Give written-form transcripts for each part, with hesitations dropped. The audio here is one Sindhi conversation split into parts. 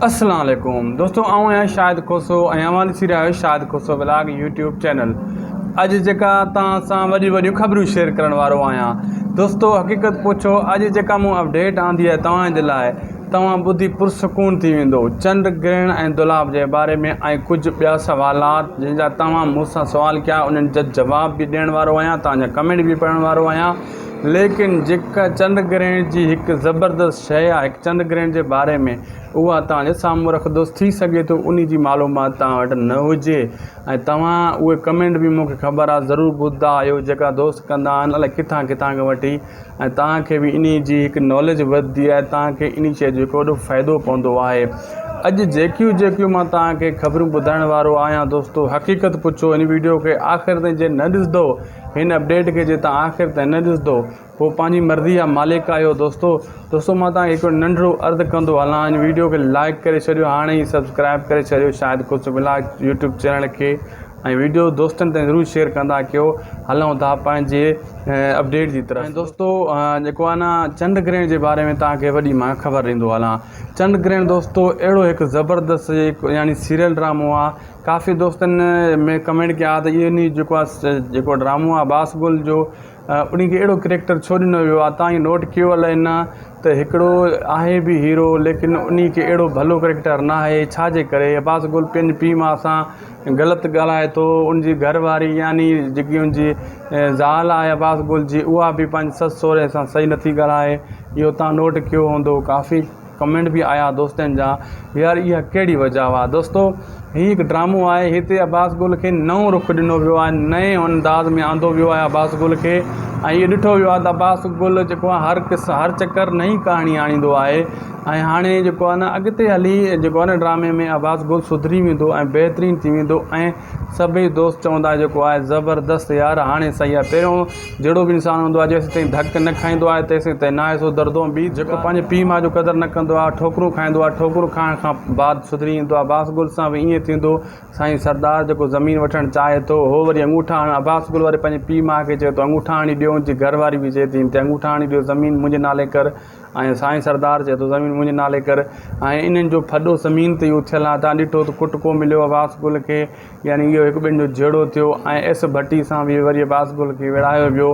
السلام عليڪم دوستو آئون آهيان شاهد کوسو ۽ اوهان ڏسي رهيا آهيو Shahid Khoso vlog YouTube channel اڄ جيڪا توهان سان وڏيون وڏيون خبرون شيئر ڪرڻ وارو آهيان دوستو حقيقت پڇو اڄ جيڪا مون اپڊيٽ آندي آهي توهان جي لاء توهان ٻڌي پرسڪون ٿي ويندو چنڊ گرهڻ ۽ دولاب جي باري ۾ ۽ ڪجهه ٻيا سوالات جن جا توهان مون سان سوال ڪيا انهن جا جواب به ڏيڻ وارو آهيان توهان جا ڪمينٽ به پڙهڻ وارو آهيان ليڪن جيڪا چنڊ گرهڻ جي هڪ زبردست شيء آهي هڪ چنڊ گرهڻ جي باري ۾ اها توهان جي سامهون رکندس ٿي سگهي ٿو انهي جي معلومات توهان وٽ نه هجي ۽ توهان اهي ڪمينٽ به مون کي خبر آهي ضرور ٻڌندا آهيو جيڪا دوست ڪندا آهن الائي ڪٿان ڪٿان کان وٺي ۽ توهان کي به انهي جي هڪ ناليج وڌندي آهي توهان کي انهي شيء جو هڪ وڏو فائدو پوندو آهي اڄ جيڪيون جيڪيون مان توهان کي خبرون ٻڌائڻ وارو آهيان دوستو حقيقت پڇو هن ويڊيو کي آخر تائين جي نه ڏسندو هن اپڊيٽ کي جي تان آخر تائين نه ڏسندو پوء پنهنجي مرضي جا مالڪ آهيو دوستو دوستو مان تان هڪ ننڍڙو عرض ڪندو هلان هن ويڊيو کي لائڪ ڪري ڇڏيو هاڻي ئي سبسڪرائب ڪري ڇڏيو شاهد خوش ولاگ يوٽيوب چينل کي ۽ ويڊيو دوستن تائين ضرور شيئر ڪندا ڪيو هلون ٿا پنهنجي اپڊيٽ جي طرف دوستو جيڪو آهي نه چنڊ گرهڻ جي باري ۾ توهان کي وڏي مان خبر ڏيندو هلان چنڊ گرهڻ دوستو اهڙو هڪ زبردست يعني سيريل ڊرامو آهي ڪافي دوستن ۾ ڪمينٽ ڪيا ته اهو ني جيڪو آ جيڪو ڊرامو آ عباس گل جو انهي کي اهڙو ڪريڪٽر ڇو ڏنو ويو آ تان اهو نوٽ ڪيو الائي نه ته هڪڙو آهي به هيرو ليڪن انهي کي اهڙو ڀلو ڪريڪٽر نه آهي ڇا جي ڪري عباس گل پنهنجي پيء ماء سان غلط ڳالهائي ٿو ان جي گهر واري يعني جيڪي ان جي زال آهي عباس گل جي اها به پنهنجي سس سهري سان صحيح نٿي ڳالهائي اهو تان نوٽ ڪيو هوندو ڪافي ڪمينٽ به آيا دوستن جا يار اها ڪهڙي وجه آ دوستو هي هڪ ڊرامو آهي هتي عباس گل کي نئون رخ ڏنو ويو آهي نئين انداز ۾ آندو ويو آهي عباس گل کي ۽ اهو ڏٺو ويو آهي ته عباس گل جيڪو آهي هر قص هر چڪر نئين ڪهاڻي آڻيندو آهي ۽ هاڻي جيڪو آهي نه اڳتي هلي جيڪو آهي نه ڊرامي ۾ عباس گل سڌري ويندو ۽ بهترين ٿي ويندو ۽ سڀئي دوست چوندا جيڪو آهي زبردست يار هاڻي صحيح آهي پهريون جهڙو به انسان هوندو آهي جيسين تائين ڌڪ نه کائيندو آهي تيسين تائين ناهي سڌرندو ۽ ٻي جيڪو پنهنجي پيء ماء جو قدر نه ڪندو آهي ٺوڪرون کائيندو آهي ٺوڪرون کائڻ کان بعد سڌري ايندو آهي عباس گل سان به ائين ٿيندو سائين سردار جيڪو زمين وٺڻ چاهي ٿو هو وري انگوٺا هڻ عباس گل وري پنهنجي پيء ماء کي چئي ٿو انگوٺا هڻي ڏيو ان جي گهر واري به چئي ٿي هن تي انگوٺا هڻي ڏيو زمين منهنجي نالي ڪر ۽ سائين سردار چئي ٿو زمين منهنجي نالي ڪر ۽ انهن جو ڦڏو زمين تي ئي اٿيل آهي تان ڏٺو ته ڪٽڪو مليو عباس گل کي يعني اهو هڪ ٻن جو جهيڙو ٿيو ۽ ايس ڀٽي سان به وري عباس گل کي وڙهايو ويو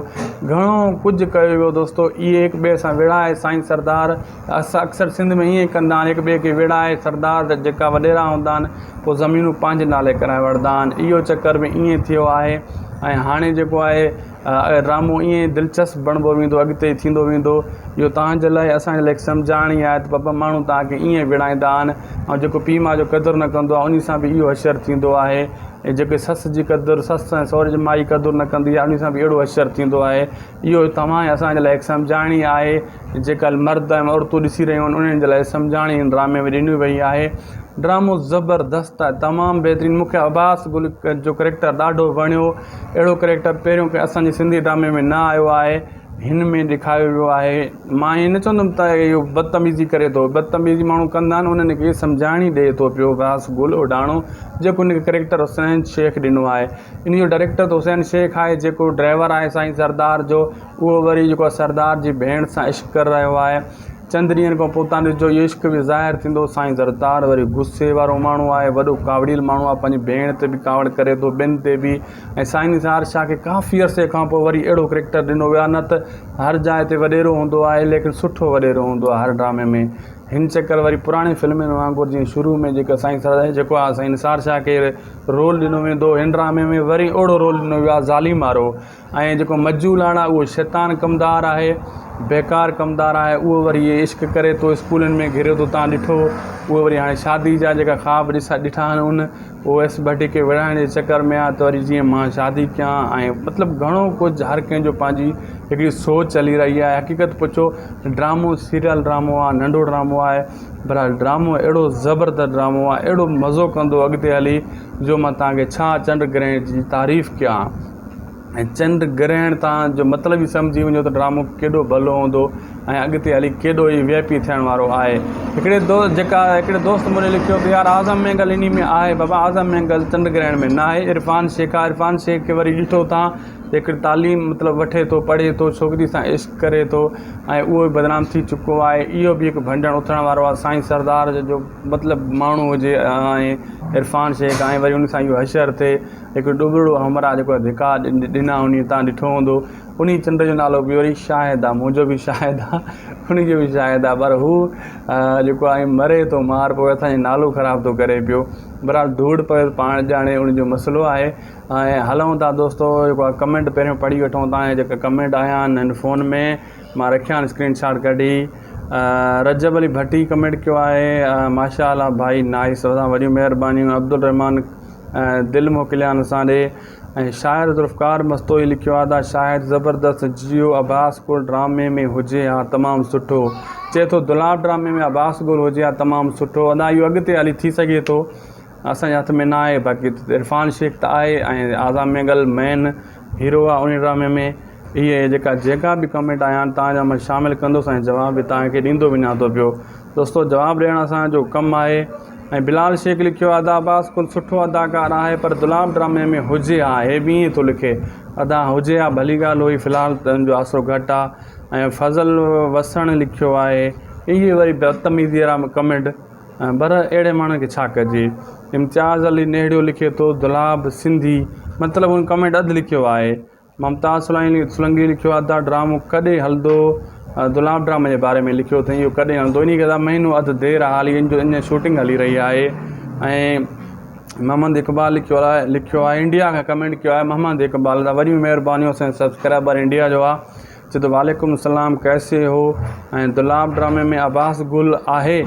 گهڻو ڪجهه ڪيو ويو دوستو اهي هڪ ٻئي سان وڙهائي سائين سردار اڪثر سنڌ ۾ ائين ڪندا آهن هڪ ٻئي کي وڙهائي سردار جا جيڪا وڏيرا هوندا آهن پوء زمينون پنهنجي نالي ڪرائي وٺندا آهن اهو چڪر به ائين ٿيو آهي ۽ هاڻي جيڪو آهي ڊرامو ائين ئي دلچسپ بڻبو ويندو اڳتي ٿيندو ويندو اهو توهان جي لاء اسان جي لاء هڪ سمجهاڻي آهي ته بابا ماڻهو توهان کي ائين وڙهائيندا آهن ۽ جيڪو پيء ماء جو قدر نه ڪندو آهي انهي سان به اهو حشر ٿيندو آهي ۽ جيڪي سس جي قدر سس ۽ سهري جي مائي قدر نه ڪندي آهي انهي سان به اهڙو حشر ٿيندو آهي اهو توهان ۽ اسان جي لاء هڪ سمجهاڻي آهي جيڪا مرد ۽ عورتون ڏسي رهيون آهن انهن جي لاء سمجهاڻي هن ڊرامي ۾ ڏني وئي آهي ڊرامو زبردست آهي تمام بهترين مون کي عباس گل جو ڪريڪٽر ڏاڍو وڻيو اهڙو ڪريڪٽر پهريون ڪنهن اسان جي سنڌي ڊرامي ۾ نه آيو آهي هن ۾ ڏيکاريو ويو آهي مان ائين نه چوندم ته اهو بدتميزي ڪري ٿو بدتميزي ماڻهو ڪندا آهن انهن کي سمجهاڻي ڏئي ٿو پيو عباس گل اوڍاڻو جيڪو ان کي ڪريڪٽر حسين شيخ ڏنو آهي ان جو ڊائريڪٽر ته حسين شيخ آهي جيڪو ڊرائيور آهي سائين سردار جو اهو وري جيڪو سردار جي ڀيڻ سان عشق ڪري رهيو آهي چند ڏينهن کان پوء تان ڏسجو اهو عشق به ظاهر ٿيندو. سائين زردار وري غصي وارو ماڻهو آهي، وڏو ڪاوڙيل ماڻهو آهي، پنهنجي ڀيڻ تي به ڪاوڙ ڪري ٿو، ٻين تي به ۽ سائين نثار شاهه کي ڪافي عرصي کان پوء وري اهڙو ڪريڪٽر ڏنو ويو آهي نه ته هر جاء تي وڏيرو هوندو آهي ليڪن سٺو وڏيرو هوندو آهي هر ڊرامي ۾ هن چڪر وري پراڻي فلمن وانگر جيئن شروع ۾ جيڪا سائين جيڪو آهي سائين نثار شاهه کي رول ڏنو ويندو هن ڊرامي ۾ وري اهڙو رول ڏنو ويو آهي ظالم وارو ۽ جيڪو مجهول آڻ آهي اهو شيطان ڪمدار آهي، بيڪار ڪمدار آهي، اهو وري عشق ڪري ٿو اسڪولن ۾ گهري ٿو تان ڏٺو اهو وري هاڻي شادي جا جيڪا خواب ڏسا ڏٺا آهن ان اهو ايس ڀٽي کي وڙهائڻ جي چڪر ۾ آهي ته وري جيئن مان شادي ڪيان ۽ مطلب گهڻو ڪجهه هر ڪنهن جو پنهنجي هڪڙي سوچ هلي رهي آهي حقيقت پڇو ڊرامو سيريل ڊرامو آهي ننڍو ڊرامو آهي بهرحال ڊرامو اهڙو زبردست ڊرامو آهي اهڙو مزو ڪندو اڳتي هلي جو مان توهان کي ڇا چنڊ گرهڻ جي تعريف ڪيان ۽ چنڊ گرهڻ تان جو مطلب ئي سمجهي وڃو ته ڊرامو ڪيڏو ڀلو هوندو ۽ اڳتي هلي ڪيڏو ئي وي آء پي ٿيڻ وارو آهي هڪڙي دوست جيڪا هڪڙي دوست مون ڏي لکيو ته يار اعظم مينگل انهي ۾ آهي بابا اعظم مينگل چنڊ گرهڻ ۾ ناهي عرفان شيخ آهي عرفان شيخ کي وري ڏٺو تان هڪڙي تعليم مطلب وٺي ٿو پڙهي ٿو ڇوڪري سان عشق ڪري ٿو ۽ اهو به بدنام ٿي چڪو آهي اهو به هڪ ڀنڊڻ اٿڻ وارو آهي سائين سردار جو مطلب ماڻهو هجي ۽ عرفان شيخ ۽ وري ان سان اهو حشر ٿئي هڪ ڏٻرڙو همراهه جيڪو ڌڪا ڏنا انهي تان ڏٺو هوندو انهي چنڊ جو نالو به وري شاهد آ منهنجو به شاهد آ انهي جو به شاهد آ پر هو جيڪو آهي مري ٿو مار پوي اسان جو نالو خراب ٿو ڪري پيو بهرحال ڌوڙ پوي پاڻ ڄاڻي ان جو مسئلو آهي ۽ هلون ٿا دوستو جيڪو آ ڪمينٽ پهريون پڙهي وٺون ٿا ۽ جيڪا ڪمينٽ آيا آهن هن فون ۾ مان رکيا آهن اسڪرين شاٽ ڪڍي رجب علي ڀٽي ڪمينٽ ڪيو آهي ماشاء الله ڀائي نائس اسان وڏيون مهربانيون عبدالرحمان دل موڪليا آهن اسان ڏي ۽ شاعر ذوالفقار مستوئي لکيو آ ته شاهد زبردست جيو عباس گل ڊرامي ۾ هجي ها تمام سٺو چئي ٿو دولاب ڊرامي ۾ عباس گل هجي ها تمام سٺو ادا اهو اڳتي هلي ٿي سگهي ٿو اسان جي هٿ ۾ نه آهي باقي عرفان شيخ ته آهي ۽ اعظم مينگل مين هيرو آ ان ڊرامي ۾ اهي جيڪا جيڪا به ڪمينٽ آيا آهن تان جا مان شامل ڪندس ۽ جواب به تان کي ڏيندو وڃان ٿو پيو دوستو جواب ڏيڻ اسان جو ڪم آهي ۽ بلال شيخ لکيو ادا عباس گل سٺو اداڪار آهي پر دولاب ڊرامي ۾ هجي ها هي به ائين ٿو لکي ادا هجي ها ڀلي ڳالهه هئي في الحال ته ان جو آسرو گهٽ آ ۽ فضل وسڻ لکيو آهي اهي وري بدتميزي وارا ڪمينٽ پر اهڙي ماڻهن کي ڇا ڪجي امتياز علي نهڙيو لکي ٿو دولاب سنڌي مطلب هن ڪمينٽ اڌ لکيو آهي ممتاز سولنگي لکيو آ ادا ڊرامو ڪڏهن هلندو دولاب ڊرامي جي باري ۾ لکيو اٿئي اهو ڪڏهن هلندو انهي کي ادا مهينو اڌ دير آ حالي ان جو اڃا شوٽنگ هلي رهي آهي ۽ محمد اقبال لکيو آ لکيو آ انڊيا کان ڪمينٽ ڪيو آهي محمد اقبال ادا وڏيون مهربانيون اسان سبسڪرائبر انڊيا جو آ چي ٿو وعليڪم السلام ڪيسي هو ۽ دولاب ڊرامي ۾ عباس گل آهي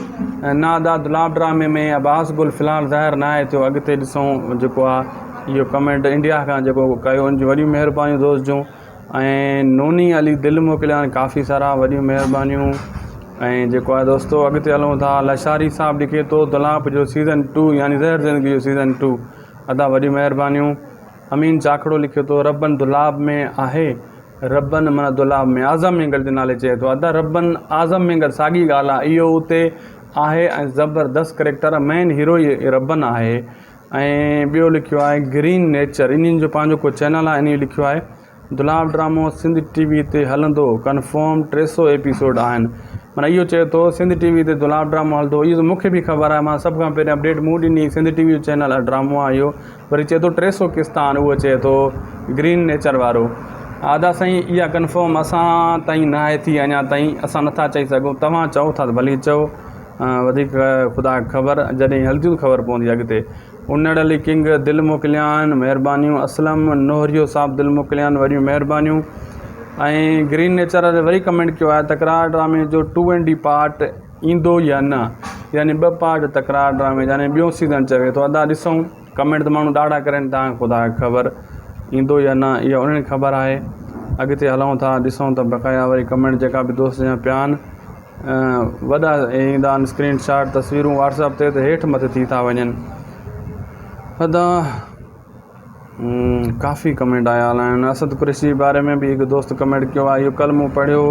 نه ادا دولاب ڊرامي ۾ عباس گل في الحال ظاهر نه آهي ٿيو اڳتي ڏسون جيڪو آ اهو ڪمينٽ انڊيا کان جيڪو ڪيو ان جون وڏيون مهربانيون دوست جون ۽ نوني علي دل موڪليا آهن ڪافي سارا وڏيون مهربانيون ۽ جيڪو آهي دوستو اڳتي هلون ٿا لشاري صاحب لکي ٿو دولاب جو سيزن ٽو يعني زهر زندگي جو سيزن ٽو ادا وڏيون مهربانيون امين چاکڙو لکيو ٿو ربن دولاب ۾ آهي ربن معنيٰ دولاب ۾ اعظم مينگل جي نالي چئي ٿو ادا ربن اعظم مينگل ساڳي ڳالهه آهي اهو اتي آهي ۽ زبردست ڪريڪٽر مين هيرو ئي ربن آهي ۽ ٻيو لکيو آهي گرين نيچر انهن جو پنهنجو ڪو چينل آهي انهي لکيو آهي دولاب ڊرامو سنڌ ٽي وي تي هلندو ڪنفرم ٽي سو ايپيسوڊ آهن معنيٰ اهو چئي ٿو سنڌ ٽي وي تي دولاب ڊرامو هلندو اهو ته مونکي به خبر آهي مان سڀ کان پهريان اپڊيٽ مون ڏني سنڌ ٽي وي جو چينل آهي ڊرامو آهي اهو وري چئي ٿو ٽي سو قسطا آهن اهو چئي ٿو گرين نيچر وارو ادا سائين اها ڪنفرم اسان تائين نه آهي ٿي اڃا تائين اسان نٿا چئي سگهون توهان چئو ٿا ته ڀلي چئو وڌيڪ خدا کي خبر جڏهن هلنديون خبر پوندي اڳتي انڙ علي ڪنگ دل موڪليان مهربانيون اسلم نوهريو صاحب دل موڪليان وڏيون مهربانيون ۽ گرين نيچر واري وري ڪمينٽ ڪيو آهي تڪرار ڊرامي جو ٽو اين ڊي پارٽ ايندو يا نه يعني ٻه پارٽ تڪرار ڊرامي يعني ٻيو سيزن چوي ٿو ادا ڏسون ڪمينٽ ته ماڻهو ڏاڍا ڪرن ٿا خدا کي خبر ايندو يا نه اها انهن کي خبر آهي اڳتي هلون ٿا ڏسون ته بقايا وري ڪمينٽ جيڪا به دوست جا پيا آهن وڏا ايندا آهن اسڪرين شاٽ تصويرون واٽس اپ تي ته هيٺ مٿي ٿي ٿا وڃن ادا ڪافي ڪمينٽ آيا آهن اسد قريشي جي باري ۾ به هڪ دوست ڪمينٽ ڪيو آهي اهو ڪل مون پڙهيو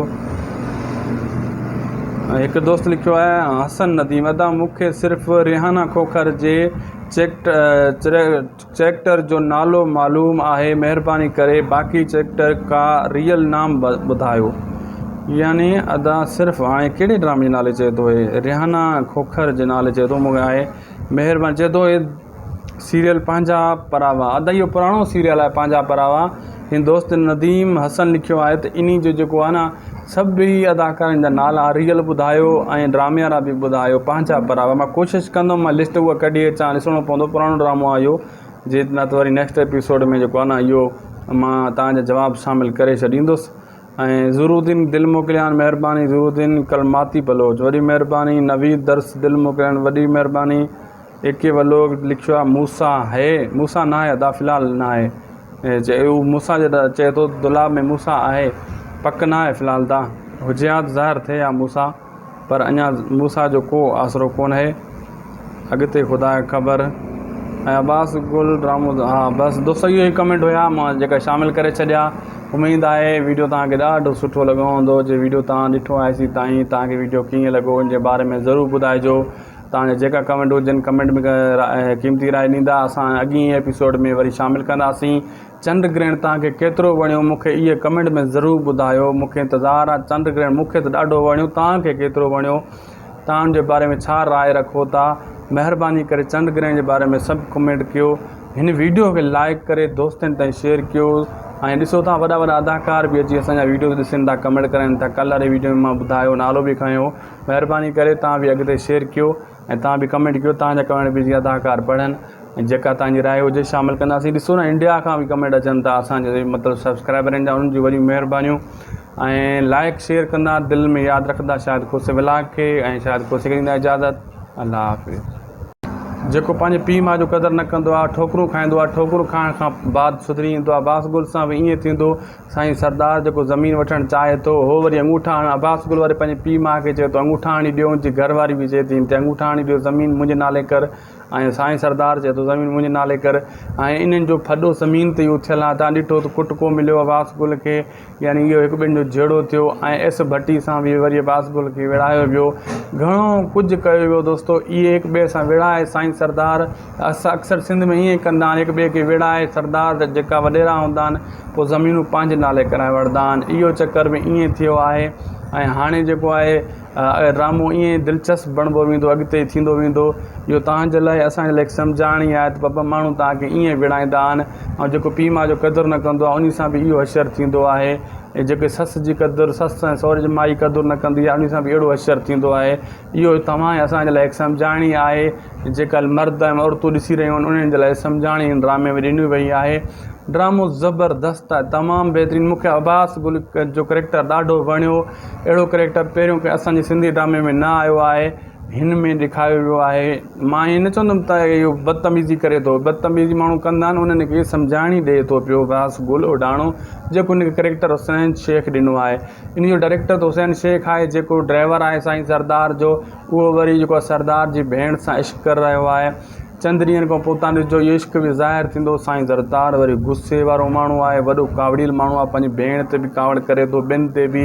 هڪ دوست لکيو آهي حسن نديم ادا مون کي صرف ريحانه کوکر جي چيڪٽر جو نالو معلوم آهي مهرباني ڪري باقي چيڪٽر کا ريئل نام ٻڌايو يعني ادا صرف هاڻي ڪهڙي ڊرامي جي نالي چئي ٿو هي ريحانه کوکر جي نالي چئي ٿو مون کي آهي مهرباني چئي ٿو هي سيريل پنهنجا پراوا ادا اهو پراڻو سيريل آهي پنهنجا پراوا هن دوست نديم حسن لکيو آهي ته انهي جو جيڪو آهي نه سڀئي اداڪارن جا نالا ريئل ٻڌايو ۽ ڊرامي وارا به ٻڌايو پنهنجا پراوا مان ڪوشش ڪندم مان لسٽ اها ڪڍي اچان ڏسڻو پوندو پراڻو ڊرامو آهي اهو جي نه ته وري نيڪسٽ ايپيسوڊ ۾ جيڪو آهي نه اهو مان توهان جا جواب شامل ڪري ڇڏيندس ۽ ظھورالدين دل موڪليان مھرباني ظھورالدين ڪلماتي بلوچ وڏي مھرباني نويد درس دل موڪليان وڏي مھرباني اي ڪي ولوگ لکيو آهي موسيٰ هي موسيٰ ناهي ادا في الحال ناهي چئي هو موسيٰ جي چئي ٿو دولاب ۾ موسيٰ آهي پڪ ناهي في الحال ته هجي ها ته ظاهر ٿئي ها موسيٰ پر اڃا موسيٰ جو ڪو آسرو ڪونهي اڳتي خدا کي خبر ۽ عباس گل ڊرامو ها بس دوستو اهو ئي ڪمينٽ هيا مان جيڪا شامل ڪري ڇڏيا اميد آهي ويڊيو توهان کي ڏاڍو سٺو لڳو هوندو جي ويڊيو توهان ڏٺو آهي سي تائين توهان کي ويڊيو ڪيئن لڳو ان جي باري ۾ ضرور ٻڌائجو. توهان جا جيڪا ڪمينٽ هجن ڪمينٽ ۾ قيمتي راء ڏيندا اسان اڳئين ايپيسوڊ ۾ وري شامل ڪنداسين چنڊ گرهڻ توهان کي ڪيترو وڻيو مون کي اهي ڪمينٽ ۾ ضرور ٻڌايو مون کي انتظار آهي چنڊ گرهڻ مون کي ته ڏاڍو وڻيو توهان کي ڪيترو وڻيو توهان ان جي باري ۾ ڇا راء رکو ٿا مهرباني ڪري چنڊ گرهڻ جي باري ۾ سڀ ڪمينٽ ڪيو هن ويڊيو کي لائڪ ڪري دوستن تائين شيئر ڪيو ۽ ڏسو ٿا وڏا وڏا اداڪار به اچي اسان جا ويڊيوز ڏسن ٿا ڪمينٽ ڪرن ٿا ڪل واري ويڊيو ۾ مان ٻڌايو نالو به کنيو مهرباني ڪري توهان به اڳتي شيئر ڪيو ۽ توهان به ڪمينٽ ڪيو توهان جا ڪمينٽ به جيئن اداڪار پڙهن ۽ جيڪا توهان جي راء هجي شامل ڪنداسين ڏسو نه انڊيا کان به ڪمينٽ اچن ٿا اسان جي مطلب سبسڪرائبرن جا انهن جون وڏيون مهربانيون ۽ لائڪ شيئر ڪندا دل ۾ ياد رکندا شاهد کوسي ولاگ کي ۽ شاهد کوسي کي ڏيندا اجازت الله حافظ. جيڪو پنهنجي پيء ماء جو قدر نه ڪندو آهي ٺوڪرون کائيندو آهي ٺوڪرون کائڻ کان بعد سڌري ايندو آهي عباس گل سان به ائين ٿيندو سائين سردار جيڪو زمين وٺڻ چاهي ٿو هو وري انگوٺا هڻ عباس گل وري پنهنجي پيء ماء کي چئي ٿو انگوٺا هڻي ڏيو ان جي گهر واري به چئي ٿي هن تي انگوٺا هڻي ڏيو زمين منهنجي نالي ڪر ۽ سائين سردار چئي ٿو زمين منهنجي نالي ڪر ۽ انهن جو ڦڏو زمين تي ئي اٿيل آهي تان ڏٺو ته ڪٽڪو مليو عباس گل کي يعني اهو هڪ ٻن جو جهيڙو ٿيو ۽ ايس ڀٽي سان به وري عباس گل کي وڙهايو ويو گهڻو ڪجهه ڪيو ويو دوستو اهي هڪ ٻئي سان وڙهائي سائين سردار اڪثر سنڌ ۾ ائين ڪندا آهن هڪ ٻئي کي وڙهائي سردار جا جيڪا وڏيرا هوندا آهن پوء زمينون پنهنجي نالي ڪرائي وٺندا آهن اهو چڪر به ائين ٿيو آهي ۽ هاڻي جيڪو آهي ڊرامو ائين ئي دلچسپ بڻبو ويندو اڳتي ٿيندو ويندو اهو توهان جي لاء اسان جي لاء هڪ سمجهاڻي آهي ته بابا ماڻهو توهان کي ائين وڙهائيندا آهن ۽ جيڪو پيء ماء جو قدر نه ڪندو آهي انهي سان به اهو حشر ٿيندو آهي ۽ جيڪي سس جي قدر سس ۽ سهري جي مائي قدر نه ڪندي آهي انهي سان به اهڙو حشر ٿيندو آهي اهو توهان ۽ اسان جي لاء هڪ سمجهاڻي آهي جيڪا مرد ۽ عورتون ڏسي رهيون آهن انهن جي لاء سمجهاڻي هن ڊرامي ۾ ڏني وئي آهي ڊرامو زبردست آهي تمام بهترين مون کي عباس گل جو ڪريڪٽر ڏاڍو وڻيو اهڙو ڪريڪٽر پهريون ڪنهن اسان جي سنڌي ڊرامي ۾ نه آيو آهي هن ۾ ڏيکاريو ويو آهي مان ائين نه چوندم ته اهو بدتميزي ڪري ٿو بدتميزي ماڻهو ڪندا آهن انهن کي سمجهاڻي ڏئي ٿو پيو عباس گل اوڍاڻو جيڪو ان کي ڪريڪٽر حسين شيخ ڏنو آهي ان جو ڊائريڪٽر ته حسين شيخ آهي جيڪو ڊرائيور آهي سائين سردار جو اهو وري جيڪو آهي سردار جي ڀيڻ سان عشق ڪري رهيو آهي چند ڏينهن کان پوء تان ڏسجو اهو عشق به ظاهر ٿيندو. سائين زردار وري غصي وارو ماڻهو آهي، وڏو ڪاوڙيل ماڻهو آهي، پنهنجي ڀيڻ تي به ڪاوڙ ڪري ٿو، ٻين تي به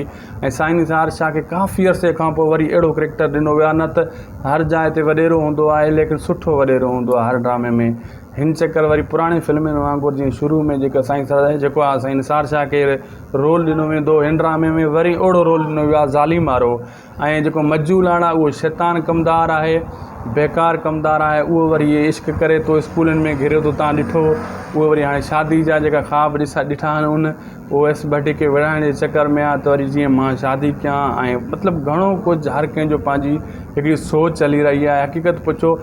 ۽ سائين نثار شاهه کي ڪافي عرصي کان پوء وري اهڙو ڪريڪٽر ڏنو ويو آهي نه ته هر جاء تي وڏيرو هوندو آهي ليڪن سٺو وڏيرو هوندو آهي هر ڊرامي ۾ هن چڪر وري پراڻي فلمن وانگر جيئن شروع ۾ جيڪا سائين جيڪو آهي سائين نثار شاهه کي رول ڏنو ويندو هو هن ڊرامي ۾ وري اهڙو رول ڏنو ويو آهي ظالم وارو ۽ جيڪو مجهول آڻ آهي اهو شيطان ڪمدار آهي، بيڪار ڪمدار آهي، اهو وري عشق ڪري ٿو اسڪولن ۾ گهري ٿو تان ڏٺو اهو وري هاڻي شادي جا جيڪا خواب ڏسا ڏٺا آهن ان اهو ايس ڀٽي کي وڙهائڻ جي چڪر ۾ آهي ته وري جيئن مان شادي ڪيان ۽ مطلب گهڻو ڪجهه هر ڪنهن جو پنهنجي هڪڙي سوچ هلي رهي آهي حقيقت پڇو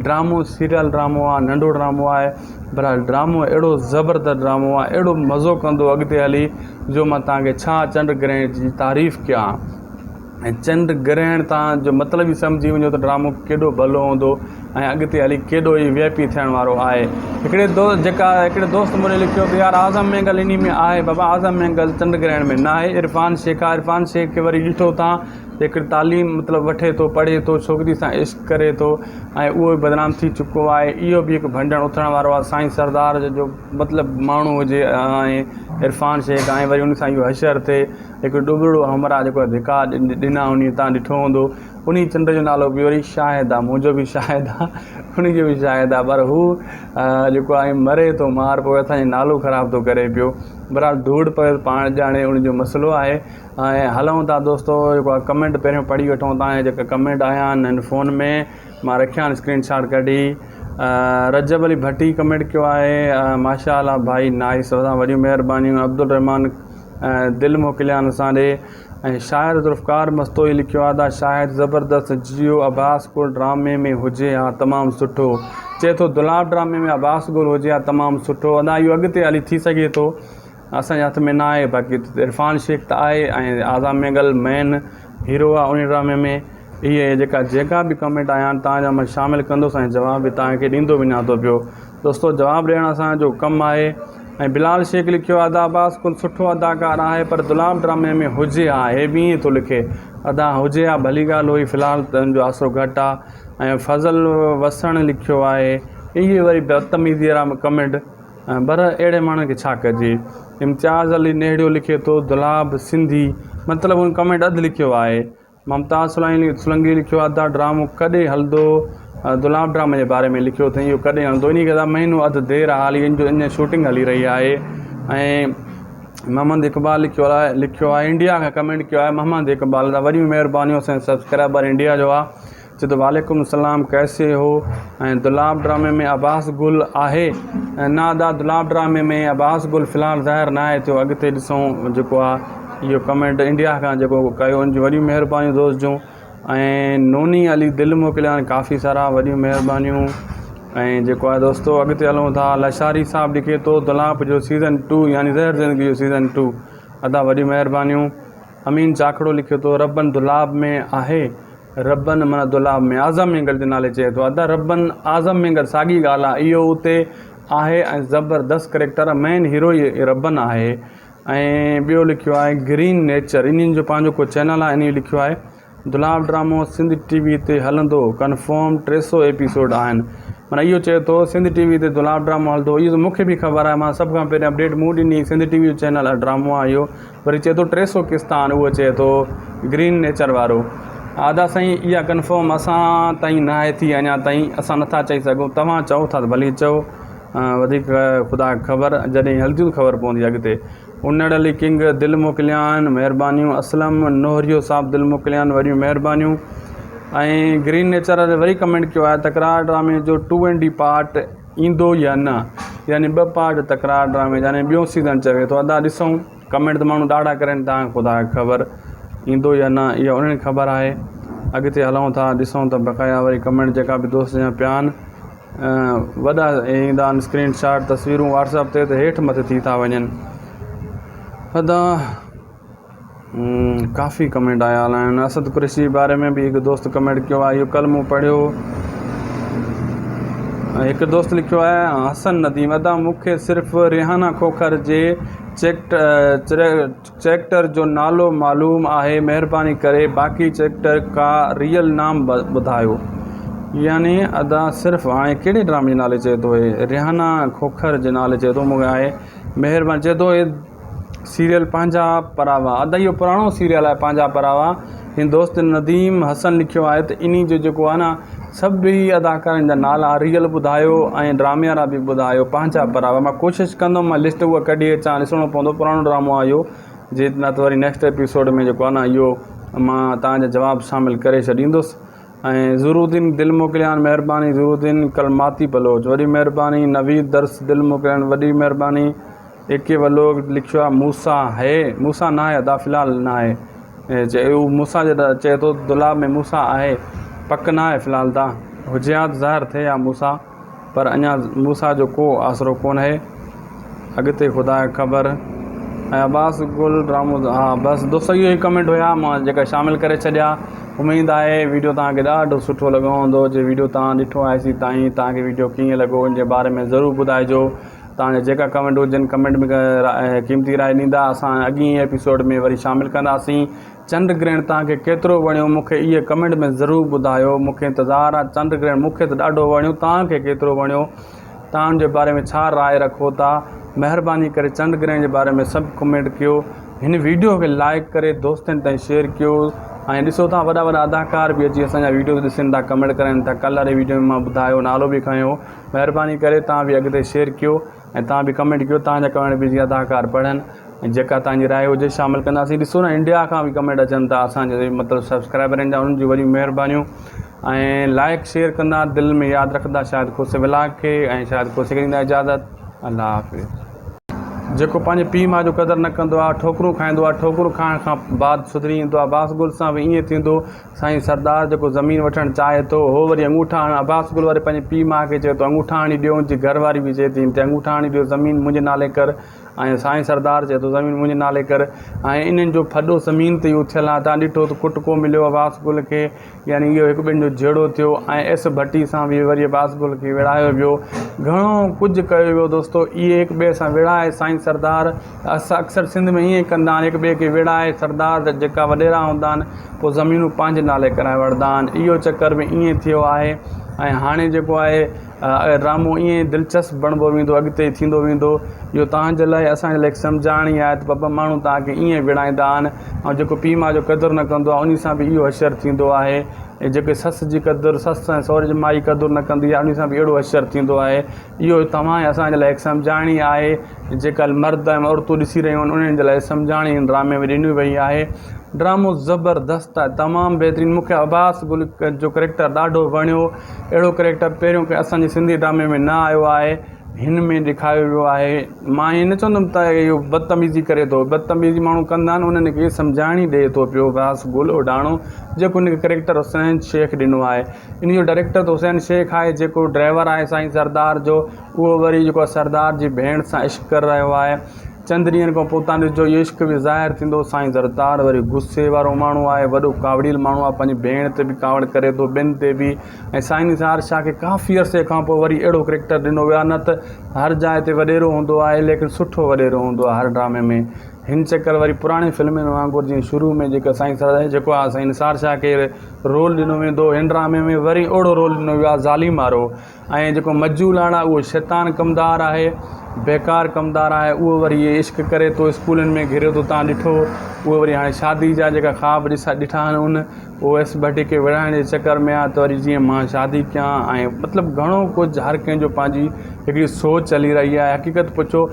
ڊرامو سيريل ڊرامو آهي ننڍو ڊرامو آهي بهرحال ڊرامو اهڙو زبردست ڊرامو آهي اهڙو مزو ڪندو اڳتي هلي جو مان توهان کي ڇا چنڊ گرهڻ جي تعريف ڪيان ۽ چنڊ گرهڻ تان جو مطلب ئي سمجهي وڃو ته ڊرامو ڪيڏو ڀلو هوندو ۽ اڳتي هلي ڪيڏو ئي وي آء پي ٿيڻ وارو آهي هڪڙي دوست جيڪا هڪڙي دوست مون ڏي لکيو ته يار اعظم مينگل انهي ۾ آهي بابا اعظم مينگل چنڊ گرهڻ ۾ نه آهي عرفان شيخ آهي عرفان شيخ کي وري ڏٺو تان ته هڪڙي تعليم مطلب وٺي ٿو پڙهي ٿو ڇوڪري سان عشق ڪري ٿو ۽ اهو به بدنام ٿي چڪو آهي اهو به هڪ ڀنڊڻ اٿڻ وارو آهي سائين سردار جو مطلب ماڻهو هجي ۽ عرفان شيخ ۽ وري ان سان اهو حشر ٿئي هڪ ڏٻرڙو همراهه جيڪو ڌڪا ڏنا انهي تان ڏٺو هوندو انهي چنڊ جو نالو به وري شاهد آ منهنجو به شاهد آ انهي جو به شاهد آ پر هو جيڪو آهي مري ٿو مار پوي اسان جو نالو خراب ٿو ڪري پيو بهرحال ڌوڙ پوي پاڻ ڄاڻي ان جو مسئلو آهي ۽ هلون ٿا دوستو جيڪو آ ڪمينٽ پهريون پڙهي وٺون تان جا جيڪا ڪمينٽ آيا آهن هن فون ۾ مان رکيا آهن اسڪرين شاٽ ڪڍي رجب علي ڀٽي ڪمينٽ ڪيو آهي ماشاء الله ڀائي نائس وڏيون مهربانيون عبدالرحمان دل موڪليان اسان ڏي ۽ شاعر ذوالفقار مستوئي لکيو آ ادا شاهد زبردست جيو عباس گل ڊرامي ۾ هجي ها تمام سٺو چئي ٿو دولاب ڊرامي ۾ عباس گل هجي ها تمام سٺو ادا اهو اڳتي هلي ٿي سگهي ٿو اسان جي هٿ ۾ نه آهي باقي عرفان شيخ ته آهي ۽ اعظم مينگل مين هيرو آ ان ڊرامي ۾ اهي جيڪا جيڪا به ڪمينٽ آيا آهن تان جا مان شامل ڪندس ۽ جواب به تان کي ڏيندو وڃان ٿو پيو دوستو جواب ڏيڻ اسان جو ڪم آهي ۽ بلال شيخ لکيو ادا عباس گل سٺو اداڪار آهي پر دولاب ڊرامي ۾ هجي ها هي به ائين ٿو لکي ادا هجي ها ڀلي ڳالهه هئي في الحال ته ان جو آسرو گهٽ آ ۽ فضل وسڻ لکيو آهي اهي وري بدتميزي وارا ڪمينٽ بر اهڙي ماڻهن کي ڇا ڪجي امتياز علي نهڙيو لکي ٿو دولاب سنڌي مطلب ان ڪمينٽ اڌ لکيو آهي. ممتاز سولنگي لکيو آهي ادا ڊرامو ڪڏهن هلندو دولاب ڊرامي جي باري ۾ لکيو اٿئي اهو ڪڏهن هلندو انهي کي ادا مهينو اڌ دير آهي حالي ان جو اڃا شوٽنگ هلي رهي آهي ۽ محمد اقبال لکيو آهي لکيو آهي انڊيا کان ڪمينٽ ڪيو آهي محمد اقبال ادا وڏيون مهربانيون اسان جو سبسڪرائبر انڊيا جو آهي چي ٿو وعليڪم السلام ڪيسي هو ۽ دولاب ڊرامي ۾ عباس گل آهي نه ادا دولاب ڊرامي ۾ عباس گل في الحال ظاهر نه آهي ٿيو اڳتي ڏسون جيڪو آ اهو ڪمينٽ انڊيا کان جيڪو ڪيو ان جون وڏيون مهربانيون دوست جون ۽ نوني علي دل موڪليا آهن ڪافي سارا وڏيون مهربانيون ۽ جيڪو آهي دوستو اڳتي هلون ٿا لشاري صاحب لکي ٿو دولاب جو سيزن ٽو يعني زهر زندگي جو سيزن ٽو ادا وڏيون مهربانيون امين چاکڙو لکي ٿو ربن دولاب ۾ آهي ربن معنيٰ دولاب ۾ اعظم مينگل جي نالي چئي ٿو ادا ربن اعظم مينگل ساڳي ڳالهه آهي اهو اتي آهي ۽ زبردست ڪريڪٽر آهي مين هيرو ئي ربن آهي ۽ ٻيو لکيو آهي گرين نيچر انهن جو پنهنجو ڪو چينل آهي انهي لکيو آهي دولاب ڊرامو سنڌ ٽي وي تي هلندو ڪنفرم 300 ايپيسوڊ آهن معنيٰ اهو چئي ٿو سنڌ ٽي وي تي دولاب ڊرامو هلندو اهو ته مونکي به خبر آهي مان سڀ کان پهريان اپڊيٽ مون ڏني سنڌ ٽي وي جو چينل آهي ڊرامو آهي اهو وري چئي ٿو 300 قسط آهن اهو چئي ٿو گرين نيچر وارو ادا سائين اها ڪنفرم اسان تائين نه آهي ٿي اڃا تائين اسان نٿا چئي سگهون توهان چئو ٿا ته ڀلي چئو وڌيڪ خدا کي خبر جڏهن هلنديون خبر پوندي اڳتي انڙ علي ڪنگ دل موڪليان مهربانيون اسلم نوهريو صاحب دل موڪليان وڏيون مهربانيون ۽ گرين نيچر واري وري ڪمينٽ ڪيو آهي تڪرار ڊرامي جو ٽو اين ڊي پارٽ ايندو يا نه يعني ٻه پارٽ تڪرار ڊرامي جا يعني ٻيو سيزن چوي ٿو ادا ڏسون ڪمينٽ ته ماڻهو ڏاڍا ڪرن ٿا خدا کي خبر ايندو يا نه اها انهن کي خبر آهي اڳتي هلون ٿا ڏسون ته بقايا وري ڪمينٽ جيڪا به دوست جا پيا آهن وڏا ايندا آهن اسڪرين شاٽ تصويرون واٽس اپ تي ته هيٺ مٿي ٿي ٿا وڃن ادا ڪافي ڪمينٽ آيا آهن اسد قريشي جي باري ۾ به هڪ دوست ڪمينٽ ڪيو آهي اهو ڪل مون پڙهيو هڪ دوست لکيو آهي حسن نديم ادا مون کي صرف ريحانه کوکر جي چيڪٽر جو نالو معلوم آهي مهرباني ڪري باقي چيڪٽر کا ريئل نام ٻڌايو يعني ادا صرف هاڻي ڪهڙي ڊرامي جي نالي چئي ٿو هي ريحانه کوکر جي نالي چئي ٿو مون کي آهي مهرباني چئي ٿو هي سيريل پنهنجا پراوا ادا اهو پراڻو سيريل آهي پنهنجا پراوا هن دوست نديم حسن لکيو آهي ته انهي جو جيڪو آهي نه سڀئي اداڪارن جا نالا ريئل ٻڌايو ۽ ڊرامي وارا به ٻڌايو پنهنجا پراوا مان ڪوشش ڪندم مان لسٽ اها ڪڍي اچان ڏسڻو پوندو پراڻو ڊرامو آهي اهو جي نه ته وري نيڪسٽ ايپيسوڊ ۾ جيڪو آهي نه اهو مان توهان جا جواب شامل ڪري ڇڏيندس ۽ ظھورالدين دل موڪليان مھرباني ظھورالدين ڪلماتي بلوچ وڏي مھرباني نويد درس دل موڪليان وڏي مھرباني اي ڪي ولوگ لکيو آهي موسيٰ هي موسيٰ ناهي ادا في الحال ناهي چي موسيٰ جي چئي ٿو دولاب ۾ موسيٰ آهي پڪ ناهي في الحال ته هجي ها ته ظاهر ٿئي ها موسيٰ پر اڃا موسيٰ جو ڪو آسرو ڪونهي اڳتي خدا کي خبر ۽ عباس گل ڊرامو ها بس دوستو اهو ئي ڪمينٽ هيا مان جيڪا شامل ڪري ڇڏيا اميد آهي ويڊيو توهان کي ڏاڍو سٺو لڳو هوندو جي ويڊيو توهان ڏٺو آهي سي تائين توهان کي ويڊيو ڪيئن لڳو ان جي باري ۾ ضرور ٻڌائجو توهان جا جيڪا ڪمينٽ هجن ڪمينٽ ۾ قيمتي راء ڏيندا اسان اڳئين ايپيسوڊ ۾ وري شامل ڪنداسين چنڊ گرهڻ توهان کي ڪيترو وڻيو مون کي اهي ڪمينٽ ۾ ضرور ٻڌايو مون کي انتظار آ چنڊ گرهڻ مون کي ته ڏاڍو وڻيو توهان کي ڪيترو وڻيو توهان ان جي باري ۾ ڇا راء رکو ٿا مهرباني ڪري چنڊ گرهڻ جي باري ۾ سڀ ڪمينٽ ڪيو هن ويڊيو کي لائڪ ڪري دوستن تائين شيئر ڪيو ۽ ڏسو ٿا وڏا وڏا اداڪار به اچي اسان جا ويڊيوز ڏسن ٿا ڪمينٽ ڪرن ٿا ڪل واري ويڊيو ۾ مان ٻڌايو نالو به کنيو مهرباني ڪري توهان به اڳتي شيئر ڪيو ۽ توهان به ڪمينٽ ڪيو توهان جا ڪمينٽ به جيئن اداڪار پڙهن ۽ جيڪا توهان جي راء هجي شامل ڪنداسين ڏسو نه انڊيا کان به ڪمينٽ اچن ٿا اسان جي مطلب سبسڪرائبرن جا انهن جون وڏيون مهربانيون ۽ لائڪ شيئر ڪندا دل ۾ ياد رکندا شاهد کوسي ولاگ کي ۽ شاهد کوسي کي ڏيندا اجازت الله حافظ. جيڪو پنهنجي پيء ماء جو قدر نه ڪندو آهي ٺوڪرون کائيندو آهي ٺوڪرون کائڻ کان بعد سڌري ايندو آهي عباس گل سان به ائين ٿيندو سائين سردار جيڪو زمين وٺڻ چاهي ٿو هو وري انگوٺا هڻ عباس گل وري پنهنجي پيء ماء کي چئي ٿو انگوٺا هڻي ڏيو ان جي گهر واري به چئي ٿي هن تي انگوٺا هڻي ڏيو زمين منهنجي نالي ڪر ۽ سائين سردار چئي ٿو زمين منهنجي نالي ڪر ۽ انهن جو ڦڏو زمين تي ئي اٿيل آهي تان ڏٺو ته ڪٽڪو مليو عباس گل کي يعني اهو هڪ ٻن جو جهيڙو ٿيو ۽ ايس ڀٽي سان به وري عباس گل کي وڙهايو ويو گهڻو ڪجهه ڪيو ويو دوستو اهي هڪ ٻئي سان وڙهائي سائين سردار اڪثر سنڌ ۾ ائين ڪندا آهن هڪ ٻئي کي وڙهائي سردار جيڪا وڏيرا هوندا آهن پوء زمينون پنهنجي نالي ڪرائي وٺندا آهن اهو چڪر به ائين ٿيو آهي. ۽ هاڻي جيڪو آهي ڊرامو ائين ئي دلچسپ بڻبو ويندو اڳتي ٿيندو ويندو اهو توهان جي لاء اسان جي لاء هڪ سمجهاڻي آهي ته بابا ماڻهو توهان کي ائين وڙهائيندا آهن ۽ جيڪو پيء ماء جو قدر نه ڪندو آهي انهي سان به اهو حشر ٿيندو آهي ۽ جيڪي سس جي قدر سس ۽ سهري جي مائي قدر نه ڪندي آهي انهي سان به اهڙو حشر ٿيندو آهي اهو توهان ۽ اسان جي لاء هڪ سمجهاڻي آهي جيڪا مرد ۽ عورتون ڏسي رهيون آهن انهن جي لاء سمجهاڻي هن ڊرامي ۾ ڏني وئي آهي ڊرامو زبردست آهي تمام بهترين مون کي عباس گل جو ڪريڪٽر ڏاڍو وڻيو اهڙو ڪريڪٽر پهريون ڪنهن اسان جي سنڌي ڊرامي ۾ نه آيو آهي هن ۾ ڏيکاريو ويو آهي مان ائين نه چوندم ته اهو بدتميزي ڪري ٿو بدتميزي ماڻهو ڪندا آهن انهن کي سمجهاڻي ڏئي ٿو پيو عباس گل اوڍاڻو جيڪو ان کي ڪريڪٽر حسين شيخ ڏنو آهي ان جو ڊائريڪٽر ته حسين شيخ آهي جيڪو ڊرائيور آهي سائين سردار جو اهو وري جيڪو آهي سردار جي ڀيڻ سان عشق ڪري رهيو آهي چند ڏينهن کان پوء تان ڏسجو اهو عشق به ظاهر ٿيندو. سائين زردار وري غصي وارو ماڻهو آهي، وڏو ڪاوڙيل ماڻهو آهي، پنهنجي ڀيڻ تي به ڪاوڙ ڪري ٿو، ٻين تي به ۽ سائين نثار شاهه کي ڪافي عرصي کان پوء وري اهڙو ڪريڪٽر ڏنو ويو آهي نه ته هر جاء تي وڏيرو هوندو آهي ليڪن سٺو وڏيرو هوندو آهي هر ڊرامي ۾ هن چڪر وري پراڻي فلمن وانگر جيئن شروع ۾ جيڪا سائين جيڪو آهي سائين نثار شاهه کي رول ڏنو ويندو هو هن ڊرامي ۾ وري اهڙو رول ڏنو ويو آهي ظالم وارو ۽ جيڪو مجهول آڻ آهي اهو شيطان ڪمدار آهي، بيڪار ڪمدار آهي، اهو وري عشق ڪري ٿو اسڪولن ۾ گهري ٿو تان ڏٺو اهو وري هاڻي شادي جا جيڪا خواب ڏسا ڏٺا آهن ان اهو ايس ڀٽي کي وڙهائڻ جي چڪر ۾ آهي ته وري جيئن مان شادي ڪيان ۽ مطلب گهڻو ڪجهه هر ڪنهن جو پنهنجي هڪڙي سوچ هلي رهي آهي حقيقت پڇو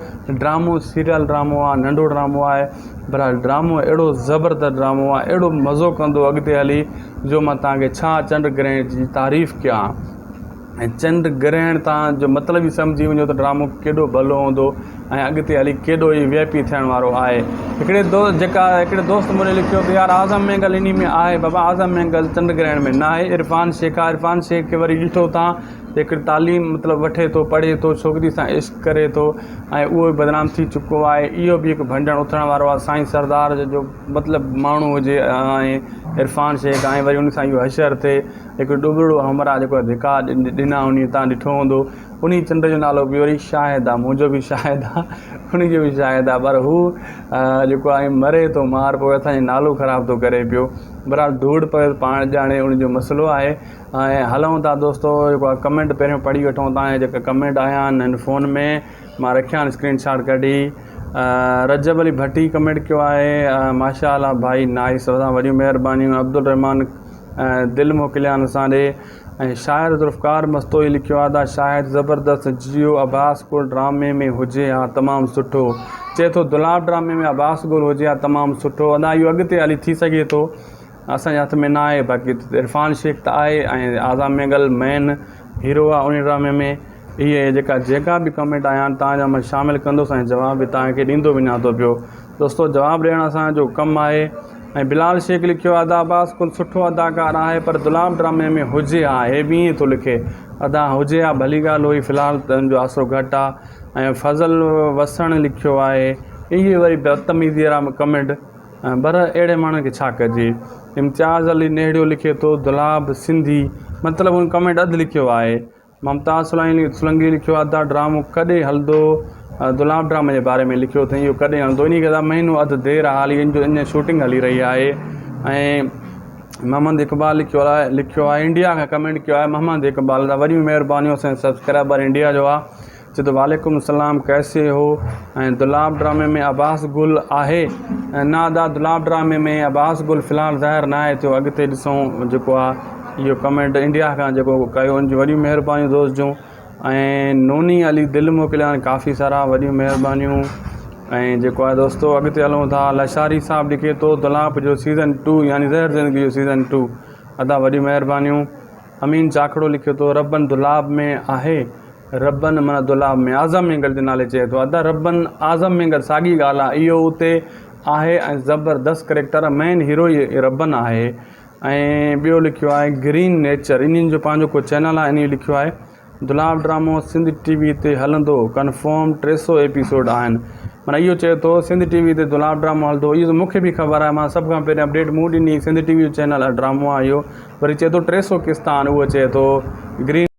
ڊرامو سيريل ڊرامو آهي ننڍو ڊرامو آهي بهرحال ڊرامو اهڙو زبردست ڊرامو آهي اهڙو مزو ڪندو اڳتي هلي جو مان توهان کي ڇا چنڊ گرهڻ جي تعريف ڪيان ۽ چنڊ گرهڻ تان جو مطلب ئي سمجهي وڃو ته ڊرامو ڪيڏو ڀلو هوندو ۽ اڳتي هلي ڪيڏو ئي وي آء پي ٿيڻ وارو آهي هڪڙي دوست جيڪا هڪڙي دوست مون ڏي لکيو ته يار اعظم مينگل انهي ۾ آهي بابا اعظم مينگل چنڊ گرهڻ ۾ نه آهي عرفان شيخ آهي عرفان شيخ کي وري ڏٺو تان ته هڪڙي تعليم مطلب وٺي ٿو پڙهي ٿو ڇوڪري سان عشق ڪري ٿو ۽ اهو به بدنام ٿي چڪو آهي اهو به هڪ ڀنڊڻ اٿڻ وارو آهي سائين سردار جو مطلب ماڻهو هجي ۽ عرفان شيخ ۽ وري ان سان اهو حشر ٿئي هڪ ڏٻرڙو همراهه جيڪو ڌڪا ڏنا انهي تان ڏٺو هوندو انهي چنڊ جو نالو به وري شاهد آ منهنجو به شاهد آ انهي جو به شاهد آ پر هو جيڪو آهي مري ٿو مار پوي اسان جو نالو خراب ٿو ڪري پيو بهرحال ڌوڙ پوي پاڻ ڄاڻي ان جو مسئلو آهي ۽ هلون ٿا دوستو جيڪو آ ڪمينٽ پهريون پڙهي وٺون ٿا ۽ جيڪا ڪمينٽ آيا آهن هن فون ۾ مان رکيا آهن اسڪرين شاٽ ڪڍي رجب علي ڀٽي ڪمينٽ ڪيو آهي ماشاء الله ڀائي نائس اسان وڏيون مهربانيون عبدالرحمان دل موڪليان اسان ڏي ۽ شاعر ذوالفقار مستوئي لکيو آ ادا شاهد زبردست جيو عباس گل ڊرامي ۾ هجي ها تمام سٺو چئي ٿو دولاب ڊرامي ۾ عباس گل هجي ها تمام سٺو ادا اهو اڳتي هلي ٿي سگهي ٿو اسان جي هٿ ۾ نه آهي باقي عرفان شيخ ته آهي ۽ اعظم مينگل مين هيرو آ ان ڊرامي ۾ اهي جيڪا جيڪا به ڪمينٽ آيا آهن تان جا مان شامل ڪندس ۽ جواب به تان کي ڏيندو وڃان ٿو پيو دوستو جواب ڏيڻ اسان جو ڪم آهي ۽ بلال شيخ لکيو ادا عباس گل سٺو اداڪار آهي پر دولاب ڊرامي ۾ هجي ها هي به ائين ٿو لکي ادا هجي ها ڀلي ڳالهه هئي في الحال ته ان جو آسرو گهٽ آ ۽ فضل وسڻ لکيو آهي اهي وري بدتميزي وارا ڪمينٽ بر اهڙي ماڻهن کي ڇا ڪجي امتياز علي نهڙيو لکي ٿو دولاب سنڌي مطلب هن ڪمينٽ اڌ لکيو آهي ممتاز سولنگي لکيو ادا ڊرامو ڪڏهن هلندو دولاب ڊرامي جي باري ۾ لکيو اٿئي اهو ڪڏهن هلندو انهي کي ادا مهينو اڌ دير آهي حالي ان جو اڃا شوٽنگ هلي رهي آهي ۽ محمد اقبال لکيو آهي لکيو آهي انڊيا کان ڪمينٽ ڪيو آهي محمد اقبال ادا وڏيون مهربانيون اسان جو سبسڪرائبر انڊيا جو آهي چي ٿو وعليڪم السلام ڪيسي هو ۽ دولاب ڊرامي ۾ عباس گل آهي نه ادا دولاب ڊرامي ۾ عباس گل في الحال ظاهر نه آهي ٿيو اڳتي ڏسون جيڪو آهي اهو ڪمينٽ انڊيا کان جيڪو ڪيو ان جون وڏيون مهربانيون دوست جون ۽ نوني علي دل موڪليا آهن ڪافي سارا وڏيون مهربانيون ۽ جيڪو آهي دوستو اڳتي هلون ٿا لشاري صاحب لکي ٿو دولاب جو سيزن ٽو يعني زهر زندگي جو سيزن ٽو ادا وڏيون مهربانيون امين چاکڙو لکي ٿو ربن دولاب ۾ آهي ربن معنيٰ دولاب ۾ اعظم مينگل جي نالي چئي ٿو ادا ربن اعظم مينگل ساڳي ڳالهه آهي اهو اتي آهي ۽ زبردست ڪريڪٽر مين هيرو ئي ربن آهي ۽ ٻيو لکيو آهي گرين نيچر انهن جو پنهنجو ڪو چينل آهي انهي لکيو آهي دولاب ڊرامو سنڌ ٽي وي تي هلندو ڪنفرم 300 ايپيسوڊ آهن معنيٰ اهو چئي ٿو سنڌ ٽي وي تي دولاب ڊرامو هلندو اهو ته مونکي به خبر آهي مان سڀ کان پهرين اپڊيٽ مون ڏني سنڌ ٽي وي جو چينل ڊرامو آهي اهو وري چئي ٿو 300 قسط آهن اهو چئي ٿو گرين.